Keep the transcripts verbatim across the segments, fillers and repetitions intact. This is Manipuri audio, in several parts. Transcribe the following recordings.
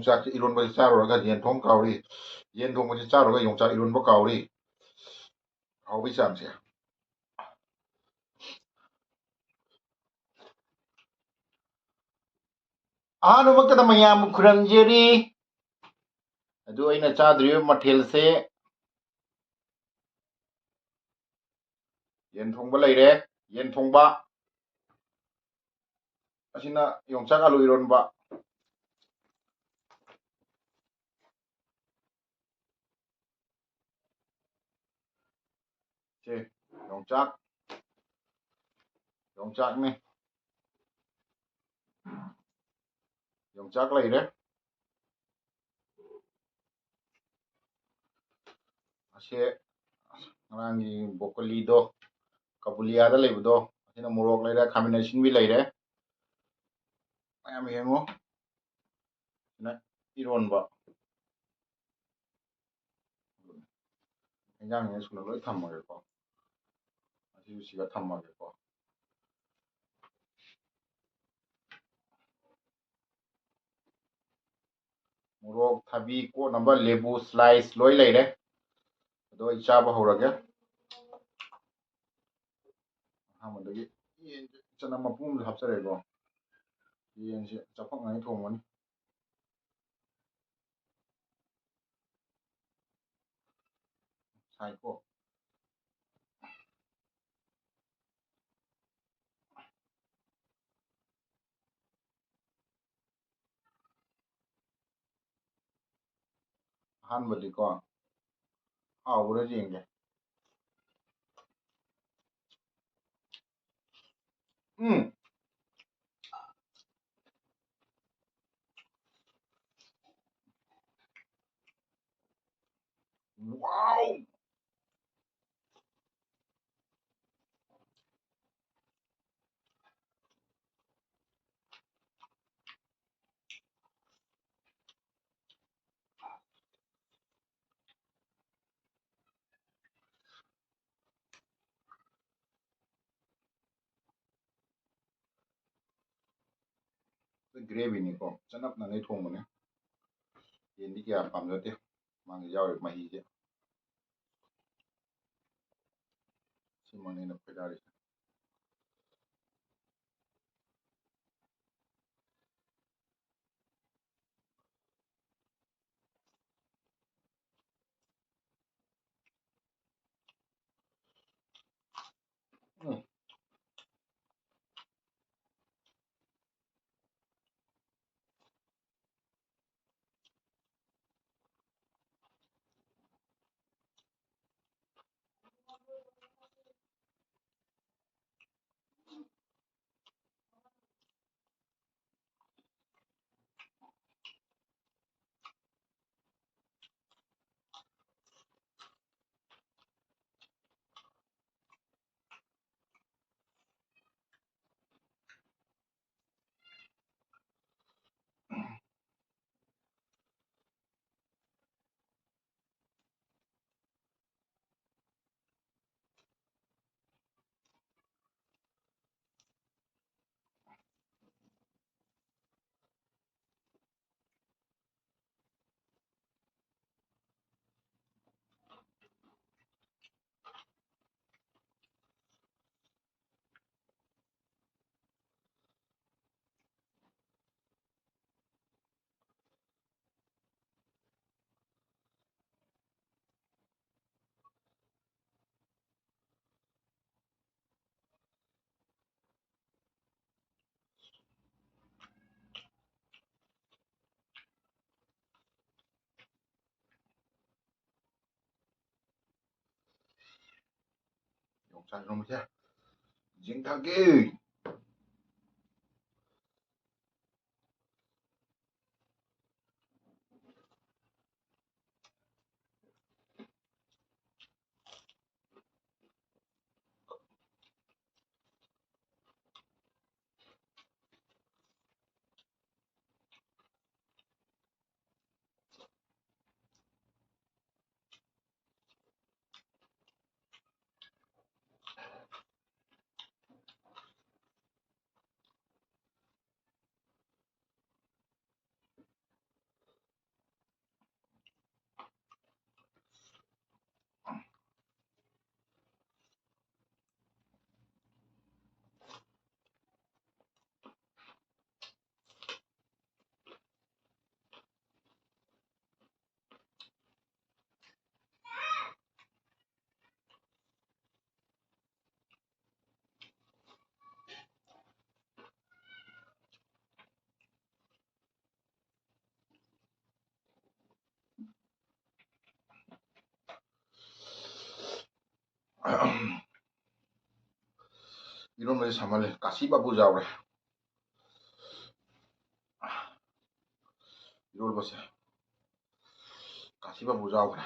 ꯌꯣꯡꯆꯥꯛꯁꯦ ꯏꯔꯣꯟꯕꯁꯦ ꯆꯥꯔꯨꯔꯒ ꯌꯦꯟ ꯊꯣꯡ ꯀꯥꯎꯔꯤ, ꯌꯦꯟ ꯊꯣꯡꯕꯁꯦ ꯆꯥꯔꯨꯔꯒ ꯌꯣꯡꯆꯥꯛ ꯏꯔꯣꯟꯕ ꯀꯥꯎꯔꯤ꯫ ꯍꯥꯎꯕꯩ ꯆꯥꯡꯁꯦ꯫ ꯑꯍꯥꯟꯕꯃꯛꯇꯗ ꯃꯌꯥꯝꯕꯨ ꯈꯨꯔꯨꯝꯖꯔꯤ꯫ ꯑꯗꯨ ꯑꯩꯅ ꯆꯥꯗꯣꯔꯤꯕ ꯃꯊꯦꯜꯁꯦ ꯌꯦꯟ ꯊꯣꯡꯕ ꯂꯩꯔꯦ, ꯌꯦꯟ ꯊꯣꯡꯕ꯫ ꯑꯁꯤꯅ ꯌꯣꯡꯆꯥꯛ ꯑꯂꯨ ꯏꯔꯣꯟꯕ꯫ ꯁꯦ, ꯌꯣꯡꯆꯥꯛ, ꯌꯣꯡꯆꯥꯛꯅꯤ꯫ ꯌꯣꯡꯆꯥꯛ ꯂꯩꯔꯦ꯫ ꯑꯁꯦ ꯉꯔꯥꯡꯒꯤ ꯕ꯭ꯔꯣꯀꯣꯂꯤꯗꯣ, ꯀꯕꯨꯂꯤꯌꯥꯗ ꯂꯩꯕꯗꯣ, ꯑꯁꯤꯅ ꯃꯣꯔꯣꯛ ꯂꯩꯔꯦ, ꯈꯥꯃꯦꯟ ꯑꯁꯤꯟꯕꯤ ꯂꯩꯔꯦ꯫ ꯃꯌꯥꯝ ꯌꯦꯡꯉꯣ꯫ ꯁꯤꯅ ꯏꯔꯣꯟꯕ꯫ ꯏꯟꯖꯥꯡꯁꯤꯅ ꯁꯨꯅ ꯂꯣꯏ ꯊꯝꯃꯒꯦꯀꯣ꯫ ꯑꯁꯤꯁꯨ ꯁꯤꯒ ꯊꯝꯃꯒꯦꯀꯣ꯫ ꯃꯣꯔꯣꯛ, ꯊꯕꯤ ꯀꯣꯠꯅꯕ ꯂꯦꯕꯨ slice ꯂꯣꯏ ꯂꯩꯔꯦ꯫ ꯑꯗꯣ ꯑꯩ ꯆꯥꯕ ꯍꯧꯔꯒꯦ꯫ ꯑꯍꯥꯟꯕꯗꯒꯤ ꯌꯦꯟꯁꯦ ꯆꯅꯝ ꯃꯄꯨꯝ ꯑꯃꯁꯨ ꯍꯥꯞꯆꯔꯦꯀꯣ꯫ ꯌꯦꯟꯁꯦ ꯆꯥꯎꯈꯛꯉꯩ ꯊꯣꯡꯒꯅꯤ꯫ ꯁꯥꯏꯀꯣ꯫ ꯑꯍꯥꯟꯕꯗꯤꯀꯣ, ꯍꯥꯎꯕ꯭ꯔꯥ ꯌꯦꯡꯒꯦ꯫ ꯎꯝ꯫ Wow! Gravy ꯅꯤꯀꯣ, ꯆꯅꯞꯅꯉꯩ ꯊꯣꯡꯕꯅꯦ꯫ ꯌꯦꯟꯗꯤ ꯀꯌꯥ ꯄꯥꯝꯖꯗꯦ꯫ ꯃꯥꯒꯤ ꯌꯥꯎꯔꯤꯕ ꯃꯍꯤꯁꯦ ꯁꯤꯃꯛꯅꯦ ꯑꯩꯅ ꯈꯣꯏꯗꯥꯔꯤꯁꯦ꯫ ꯎꯝ꯫ ꯌꯣꯡꯆꯥꯛ ꯏꯔꯣꯝꯕꯁꯦ ꯖꯤꯡ ꯊꯛꯀꯦ꯫ ꯏꯔꯣꯟꯕꯁꯦ ꯁꯥꯃꯜꯂꯦ, ꯀꯥꯁꯤ ꯕꯥꯕꯨ ꯌꯥꯎꯔꯦ꯫ ꯏꯔꯣꯟꯕꯁꯦ ꯀꯥꯁꯤ ꯕꯥꯕꯨ ꯌꯥꯎꯈ꯭ꯔꯦ꯫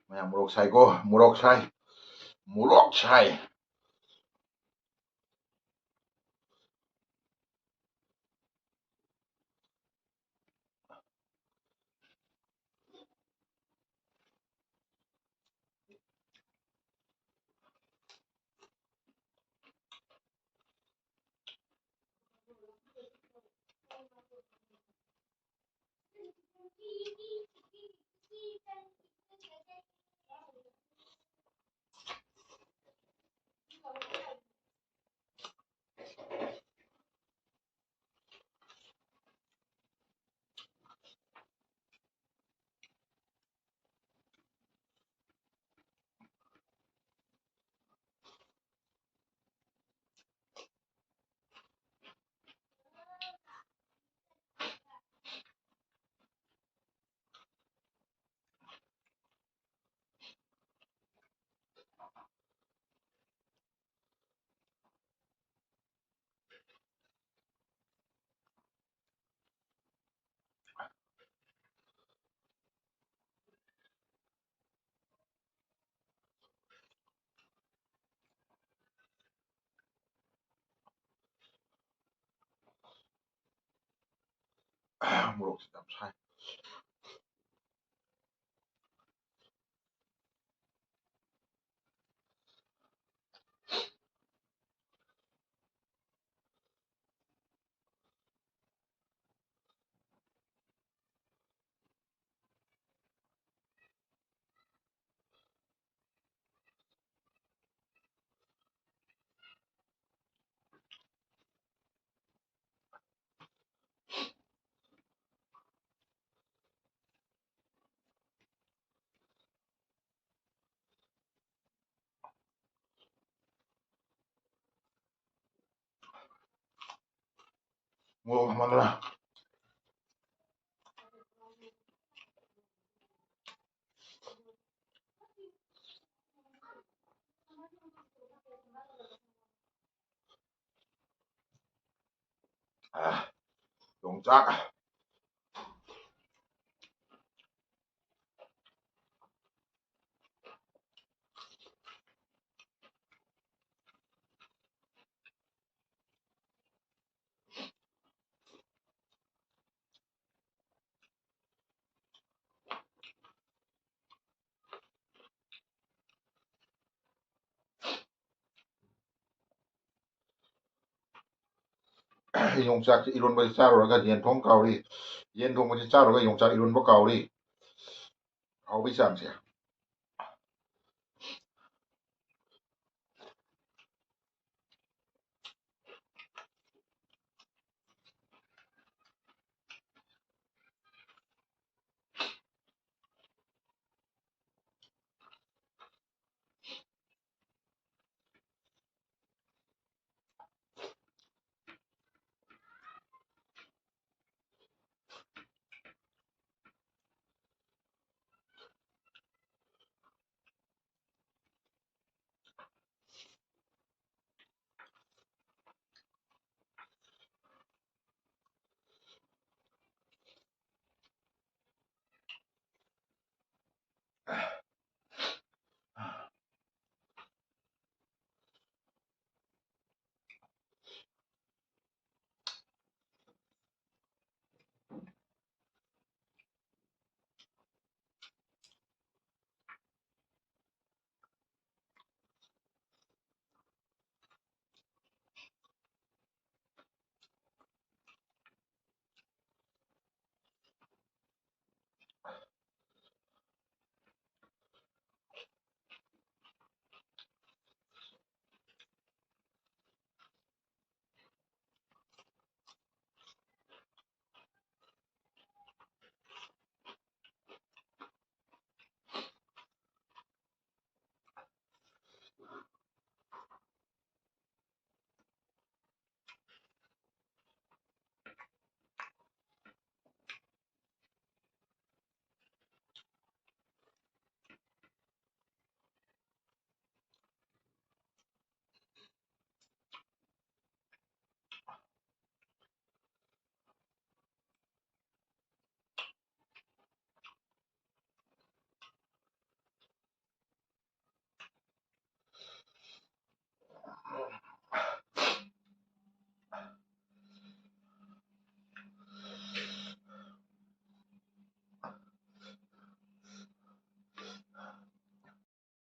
ꯃꯌꯥꯝ ꯃꯣꯔꯣꯛ ꯁꯥꯏꯀꯣ, ꯃꯣꯔꯣꯛ ꯁꯥꯏ, ꯃꯣꯔꯣꯛ ꯁꯥꯏ꯫ ꯃꯣꯔꯣꯛꯁꯦ ꯌꯥꯝ ꯁꯥꯏ꯫ ꯃꯣꯔꯣꯛ ꯌꯥꯝꯃꯟꯗ꯭ꯔꯥ? ꯑꯥ, ꯌꯣꯡꯆꯥꯛ꯫ ꯌꯣꯡꯆꯥꯛꯁꯦ ꯏꯔꯣꯟꯕꯁꯦ ꯆꯥꯔꯨꯔꯒ ꯌꯦꯟ ꯊꯣꯡ ꯀꯥꯎꯔꯤ꯫ ꯌꯦꯟ ꯊꯣꯡꯕꯁꯦ ꯆꯥꯔꯨꯔꯒ ꯌꯣꯡꯆꯥꯛ ꯏꯔꯣꯟꯕ ꯀꯥꯎꯔꯤ꯫ ꯍꯥꯎꯕꯩ ꯆꯥꯡꯁꯦ꯫